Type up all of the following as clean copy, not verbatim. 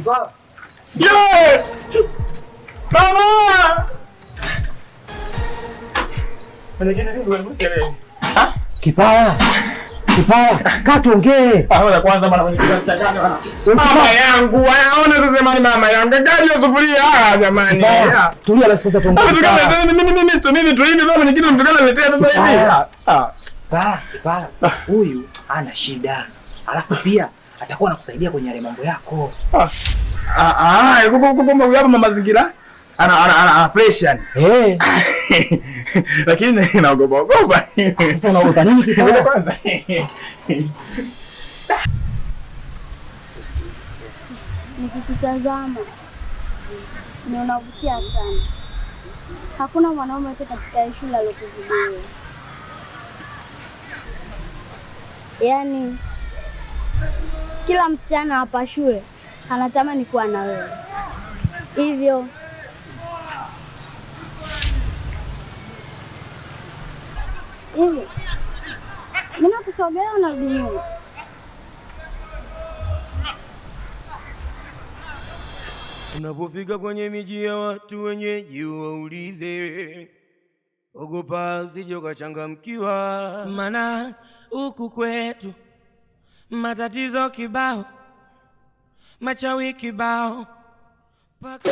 Kipara. Yeah! Mama! Mwenyekiti, vipi bwana msielewi? Ah? Kipara. Kipara, kaa tuongee. Ah, wewe kwanza bwana mwenyekiti unachanganya bwana. Mama yangu, anaona sasa jamani mama yangu. Gari ya sufuria ah jamani. Kipara, tulia basi kwanza tuongee. Hapo tukana mimi mimi mimi mimi tu hivi bwana mwenyekiti mtukana niletea sasa hivi. Ah. Kipara, Kipara. Huyu ana shida. Alafu pia atakuwa anakusaidia kwenye yale mambo yako. Ah ah, kuko hapa mazingira. Ana fresh yani. Eh. Lakini naogopa ogopa. Sasa unaogopa nini Kipara? Kwanza. Nikikutazama ni unavutia sana. Hakuna mwanaume yote katika hii shule aliyokuzidi wewe. Yaani kila msichana hapa shule anatamani kuwa na wewe. Hivyo hivi ninakusogelea unarudi nyuma. Unapofika kwenye miji ya watu wenyeji waulize, ogopa usije ukachangamkiwa, Mana huku kwetu matatizo kibao, machawi kibao paka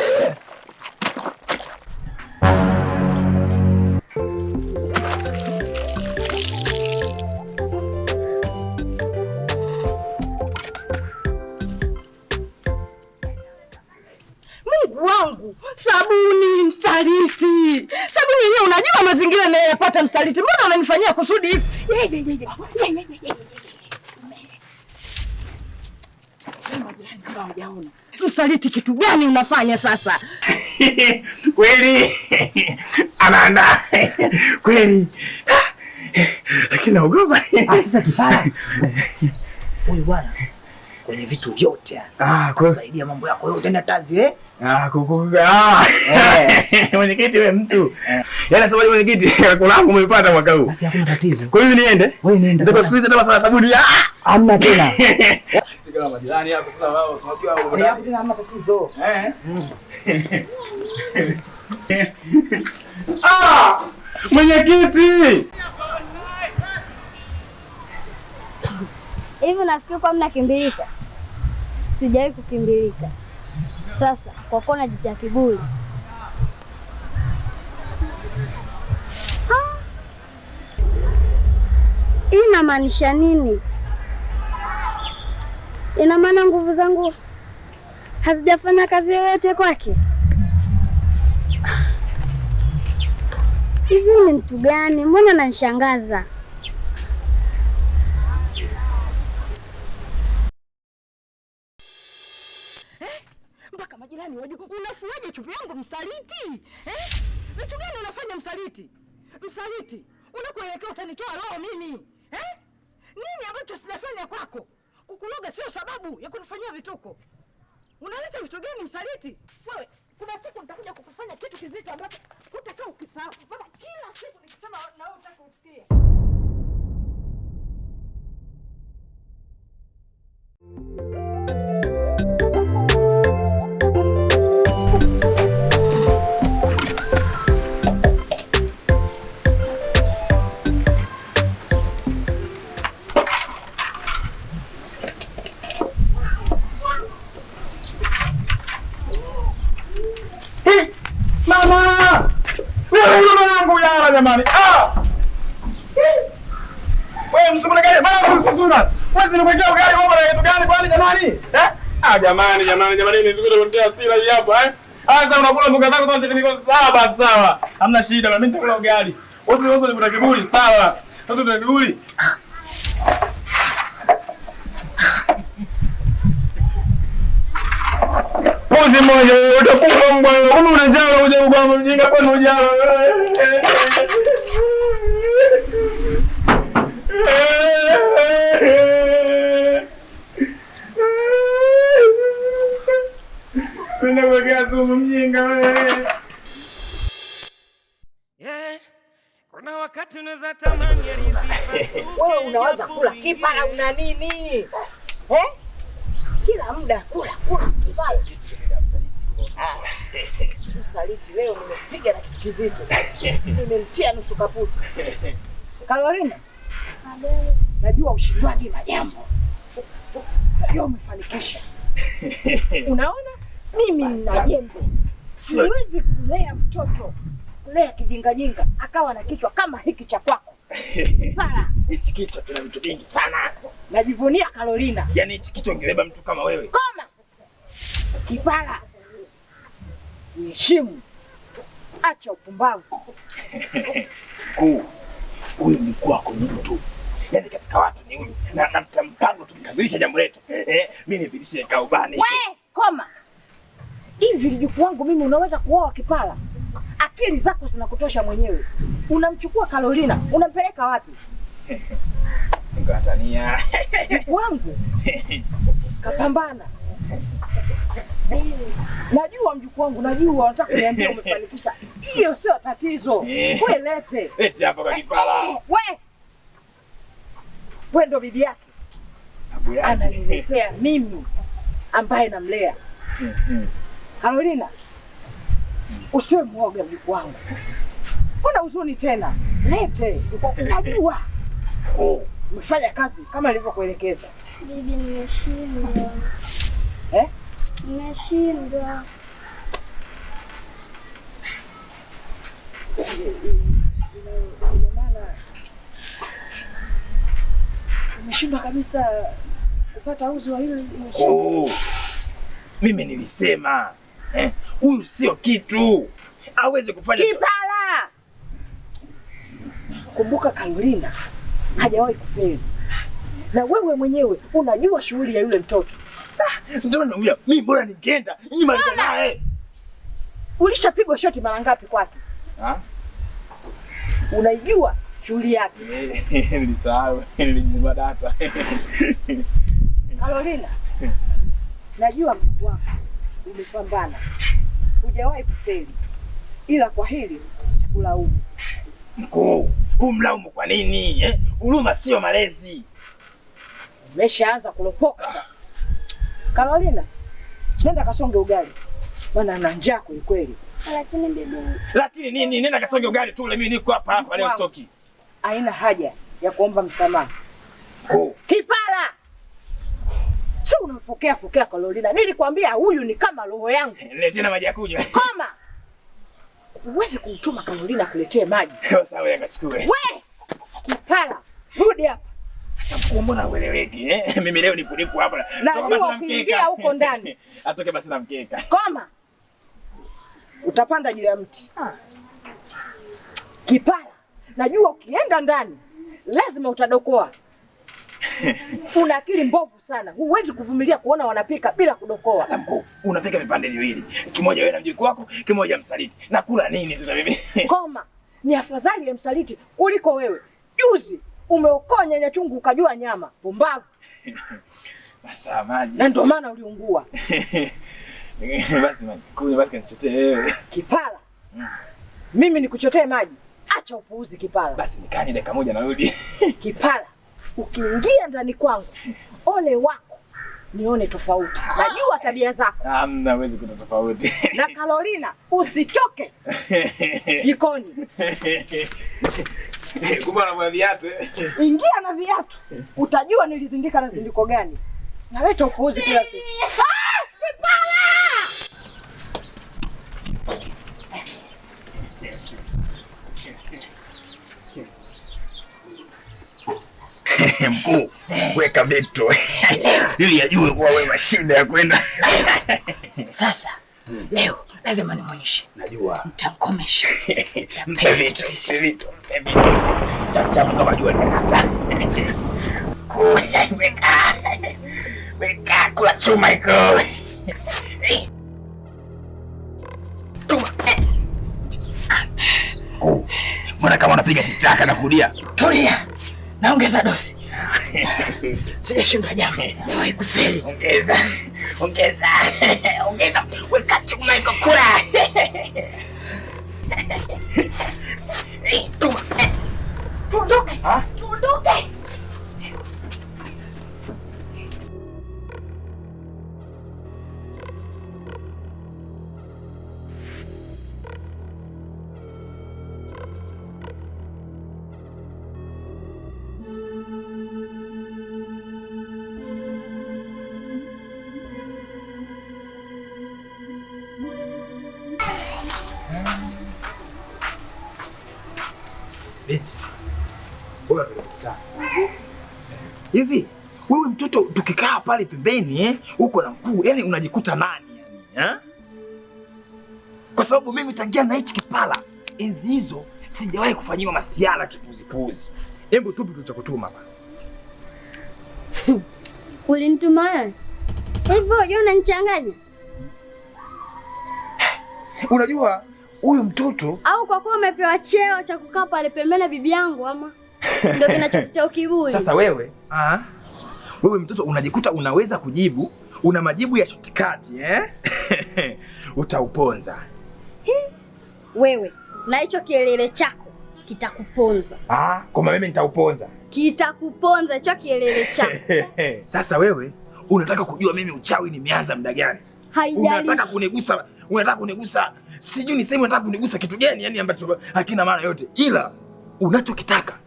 Mungu wangu, sabuni msaliti. Sabuni yenyewe unajua mazingira ninayoyapata msaliti. Mbona unanifanyia kusudi hivi? Ye, ye, ye, ye. Ye, ye, ye, ye. Sema jirani kama hujaona. Msaliti kitu gani unafanya sasa? Kweli. Anaandaa. Kweli. Lakini naogopa. Ah, sasa Kipara. Huyu bwana kwenye vitu vyote. Ah, kwa Kusaidia mambo yako yote na tazi eh? Ah, kuku. Ah. Mwenyekiti wewe mtu. Yaani sasa mwenyekiti, kula yangu umepata mwaka huu. Basi hakuna tatizo. Kwa hiyo niende? Wewe nenda. Nitakuwa siku hizi hata sabuni. Ah! Hamna tena. Sisi kama majirani hapo sasa wao tunajua wao. Hapo tena hamna tatizo. Eh. Ah! Mwenyekiti! Hivi nafikiri kwa mnakimbilika? Sijawahi kukimbilika. Sasa kwa kuwa unajitia kiburi. Ha! Hii inamaanisha nini? Ina maana nguvu zangu hazijafanya kazi yoyote kwake? Hivi ni mtu gani? Mbona ananishangaza? Mpaka majirani wajue unafuaje chupi yangu msaliti? Eh? Vitu gani unafanya msaliti? Msaliti, unakoelekea utanitoa roho mimi. Eh? Nini ambacho sijafanya kwako? Kukuloga sio sababu ya kunifanyia vituko. Unaleta vitu gani msaliti? Wewe, kuna siku nitakuja kukufanya kitu kizito ambacho hutakaa ukisahau. Maana kila siku nikisema na wewe utaki kusikia. Mama! Wewe mama yangu yala jamani. Ah! Wewe msukuna gari, mama msukuna. Wewe si nikuwekea ugali wewe na kitu gani kwani jamani? Eh? Ah jamani jamani jamani nisukuna kutia hasira hii hapa eh. Ah sasa unakula mboga zako zote niko sawa basi sawa. Hamna shida mimi nitakula ugali. Wewe wewe una kiburi sawa. Sasa una kiburi. Puzi moja utakufa mbwa. Kama unajaa unakuja kwa mjinga kwani unajaa. Ninakuwekea sumu mjinga wewe. Yeah. Kuna wakati unaweza tamani ardhi Wewe unawaza kula kipara una nini? Eh? Kila muda kula kula kipala. Msaliti leo nimepiga na kitu kizito. Nimemtia nusu kaputi. Carolina, najua ushindwaji majambo. Najua umefanikisha. Unaona? Mimi nina jembe. Siwezi kulea mtoto, kulea kijingajinga akawa na kichwa kama hiki cha kwako. Kipala. Hichi kichwa kina vitu vingi sana. Najivunia Carolina. Yaani hichi kichwa ungebeba mtu kama wewe. Koma. Kipala. Niheshimu. Acha upumbavu. Kuu. Huyu ni kwako ni mtu. Yaani katika watu ni huyu. Na mpango tukikamilisha jambo letu. Mimi nipitishe kaubani. We, koma. Hivi mjukuu wangu mimi unaweza kuoa Kipala? Akili zako zinakutosha mwenyewe. Unamchukua Carolina, unampeleka wapi? Ngatania. Mjukuu wangu kapambana. Najua mjukuu wangu, najua unataka kuniambia umefanikisha. Hiyo sio tatizo. Wewe lete. Lete hapa kwa Kipala. We. Wewe ndo bibi yake. Babu yake. Ananiletea mimi ambaye namlea. Carolina, usiwe mwoga mjukuu wangu. Mbona huzuni tena? Lete. Najua. Umefanya kazi kama nilivyokuelekeza. Bibi, nimeshindwa. Eh? Nimeshindwa. Ina maana umeshindwa kabisa kupata uzi wa hili. Oh. Mimi nilisema huyu sio kitu. Hawezi kufanya Kipala. Kumbuka Carolina hajawahi kufeli. Na wewe mwenyewe unajua shughuli ya yule mtoto. Ndio naambia mimi bora ningeenda nyuma naye. Ulishapigwa shoti mara ngapi kwake? Ah? Unaijua shughuli yake. Nilisahau, nilijua data. Carolina, najua mjukuu wako umepambana. Hujawahi kufeli. Ila kwa hili sikulaumu. Mkuu, umlaumu kwa nini? Huruma sio malezi. Umeshaanza kulopoka sasa. Carolina, nenda kasonge ugali. Maana ana njaa kweli kweli. Lakini bibi, lakini nini? Nenda kasonge ugali tu, mimi niko hapa hapa leo stoki. Haina haja ya kuomba msamaha. Mkuu. Kipala. Sio unamfokea fokea Carolina. Nilikwambia huyu ni kama roho yangu. Niletee na maji ya kunywa. Koma. Uweze kumtuma Carolina kuletee maji. Sasa wewe akachukue. We! Kipala, rudi hapa. Sasa mbona ueleweki eh? Mimi leo nipo nipo hapa. Najua ukiingia huko ndani. Atoke basi na mkeka. Koma. Utapanda juu ya mti. Kipala, najua ukienda ndani lazima utadokoa. Una akili mbovu sana. Huwezi kuvumilia kuona wanapika bila kudokoa. Sasa mkuu, unapika vipande viwili. Kimoja wewe na mjukuu wako, kimoja msaliti. Na kula nini sasa mimi? Koma. Ni afadhali ya msaliti kuliko wewe. Juzi umeokoa nyanya chungu ukajua nyama. Pumbavu. Basa maji. Na ndio maana uliungua. Basi maji. Kunywa basi kanichotee wewe. Kipala. Mimi nikuchotee maji? Acha upuuzi Kipala. Basi nikanye dakika moja narudi. Kipala, ukiingia ndani kwangu, ole wako nione tofauti. Najua tabia zako. Hamna, huwezi kuta tofauti. Na Carolina, usichoke jikoni. Kumbe na viatu. Ingia na viatu. Utajua nilizindika na zindiko gani. Naleta upuuzi kila siku. Ah, Kipala! Mkuu, weka beto. Ili ajue kuwa wewe mashine ya kwenda. Sasa leo lazima nimuonyeshe. Najua. Nitamkomesha. Mpe vitu, mpe vitu, mpe vitu. Chap chap kama jua linakata. Weka. Weka kula chuma iko. Chuma. Mkuu, mbona kama unapiga titaka na kurudia? Tulia. Naongeza dosi. Sijashindwa jambo. Niwahi kufeli. Ongeza. Ongeza. Ongeza. Weka chuma iko kula. Chuma. Tuondoke. Tuondoke. Binti. Bora tulikutana. Hivi wewe mtoto tukikaa pale pembeni uko na mkuu, yani unajikuta nani yani? Eh? Kwa sababu mimi tangia na hichi kipala enzi hizo sijawahi kufanyiwa masiala kipuzipuzi. Hebu tupi tulichokutuma kwanza. Ulinituma wewe? Hivyo unajua unanichanganya? Unajua huyu mtoto au kwa kuwa umepewa cheo cha kukaa pale pembeni bibi yangu ama ndio kinachokutia kiburi. Sasa wewe, wewe mtoto unajikuta unaweza kujibu, una majibu ya shortcut eh? Utauponza. Wewe na hicho kielele chako kitakuponza. Kwa mimi nitauponza. Kitakuponza hicho kielele chako. Sasa wewe unataka kujua mimi uchawi nimeanza muda gani? Haijalishi. Unataka kunigusa, sijui niseme unataka kunigusa kitu gani yani ambacho hakina maana yote. Ila unachokitaka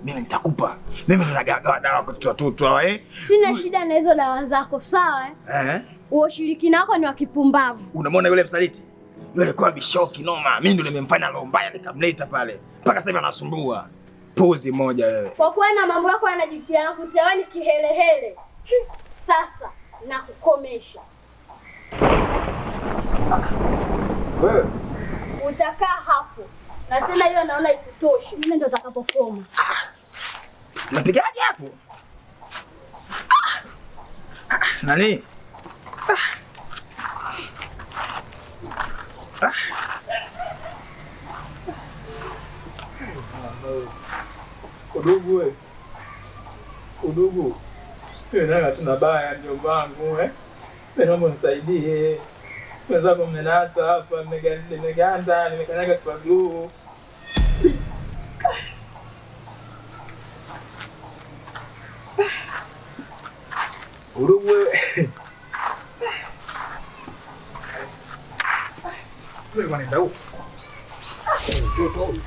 mimi nitakupa. Mimi ninagawa dawa kwa watoto hawa eh. Sina shida na hizo dawa zako, sawa eh? Ushirikina wako ni wa kipumbavu. Unamwona yule msaliti? Yule alikuwa bishoki noma. Mimi ndo nimemfanya roho mbaya nikamleta pale. Mpaka sasa hivi anasumbua. Pozi moja wewe. Kwa kuwa na mambo yako yanajikia kutewa ni kihelehele. Sasa nakukomesha. Wewe utakaa hapo. Na tena hiyo naona ikutoshi. Mimi ndo nitakapokoma. Unapigaje hapo? Nani? Udugu wewe. Udugu. Wewe naye hatuna baya mjomba wangu eh. Wewe naomba unisaidie. Mwenzako mmenasa hapa, nimeganda, nimekanyaga super glue. Udugu wewe. Wewe unaenda huko. Mtoto huyu.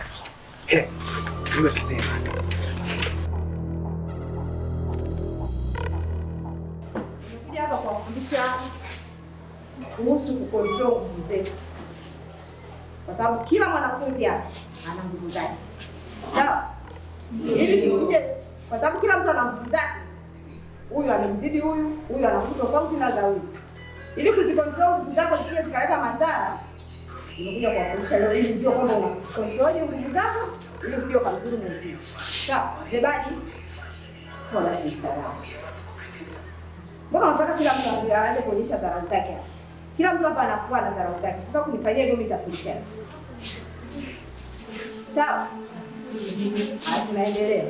Wewe sasa. Nimekuja hapa kuwafundisha kuhusu kucontrol nguvu zetu. Kwa sababu kila mwanafunzi hapa ana nguvu zake. Sawa? Ili tusije, kwa sababu kila mtu ana nguvu zake. Huyu amemzidi huyu, huyu ana nguvu tofauti na za huyu. Ili kuzicontrol nguvu zako zisije zikaleta madhara, nimekuja kuwafundisha leo ili sio kwamba unacontrol nguvu zako ili usije ukamdhuru mwenzio. Sawa? Bebani. Kwa basi mstaarabu. Mbona unataka kila mtu aanze kuonyesha dharau zake hapa? Kila mtu hapa anakuwa na dharau zake. Sasa kunifanyia hivyo mimi nitafundisha. Sawa? Tunaendelea.